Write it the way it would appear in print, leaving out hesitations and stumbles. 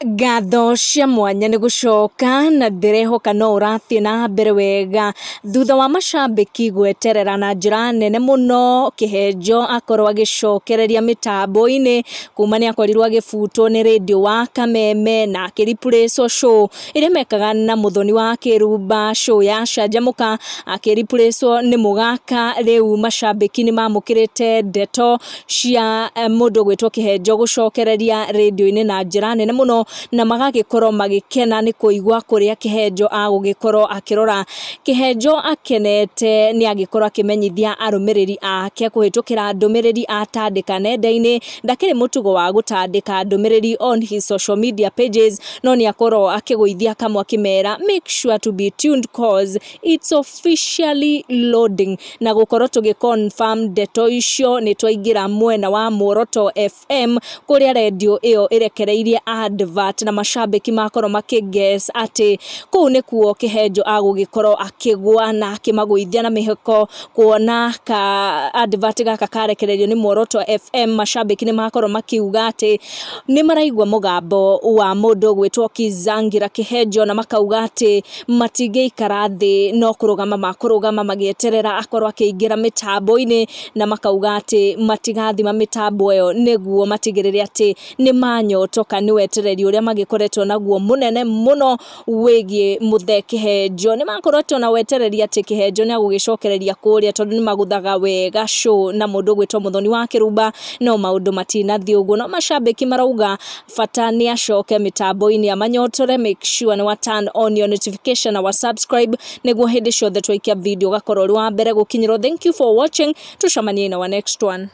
Ngatho cia mwanya nĩ gũcoka na ndĩrehoka no ũrathiĩ na mbere wega thutha wa macambĩki gweterera na njĩra nene mũno Kĩhenjo akorwo agĩcokereria mĩtambo-inĩ kuma nĩ akorirwo agĩbutwo nĩ rĩndiũ wa Kameme na akĩripurĩcwo show ĩrĩa mekaga na Mũthoni wa Kĩrumba, show ya Canjamũka akĩripurĩcwo nĩ Mũgaka. Rĩu macambĩki nĩ mamũkĩrĩte ndeto cia mũndũ ũgwĩtwo Kĩhenjo gũcokereria rĩndiũ-inĩ na njĩra nene mũno na magagĩkorwo magĩkena nĩ kũigua kũrĩa Kĩhenjo agũgĩkorwo akĩrora. Kĩhenjo akenete nĩ agĩkorwo akĩmenyithia arũmĩrĩri ake kũhĩtũkĩra ndũmĩrĩri atandĩka nenda-inĩ. Ndakĩrĩ mũtugo wa gũtandĩka ndũmĩrĩri on his social media pages no nĩ akorwo akĩgũithia kamwe akĩmera make sure to be tuned cause it's officially loading. Na gũkorwo tũgĩ confirm ndeto icio nĩ twaingĩra mwena wa Muoroto FM kũrĩa rendio ĩyo ĩrekereirie advert na macambĩki makorwo makĩ guess atĩ kũu nĩkuo Kĩhenjo agũgĩkorwo akĩgwa na akĩmagũithia na mĩheko. Kuona ka advert gaka karekererio nĩ Muoroto FM, macambĩki nĩ makorwo makiuga atĩ nĩ maraigua mũgambo wa mũndũ ũgwĩtwo Kizangira Kĩhenjo na makauga atĩ matingĩikara thĩ no kũrũgama makũrũgama magĩeterera akorwo akĩingĩra mĩtambo-inĩ, na makauga atĩ matigathima mĩtambo ĩyo nĩguo matigĩrĩre atĩ nĩ manyotoka nĩ wetereri ũrĩa magĩkoretwo naguo mũnene mũno wĩgiĩ Mũthee Kĩhenjo. Nĩ makoretwo na wetereri atĩ Kĩhenjo nĩ agũgĩcokereria kũrĩa tondũ nĩ magũthaga wega show na mũndũ ũgwĩtwo Mũthoni wa Kĩrumba, no maũndũ matinathiĩ ũguo. No macambĩki marauga bata nĩ acoke mĩtambo-inĩ amanyotore. Make sure nĩ wa turn on your notification na wa subscribe nĩguo hĩndĩ ciothe twaikia video ũgakorwo ũrĩ wa mbere gũkinyĩrwo. Thank you for watching, tucemanie in our next one.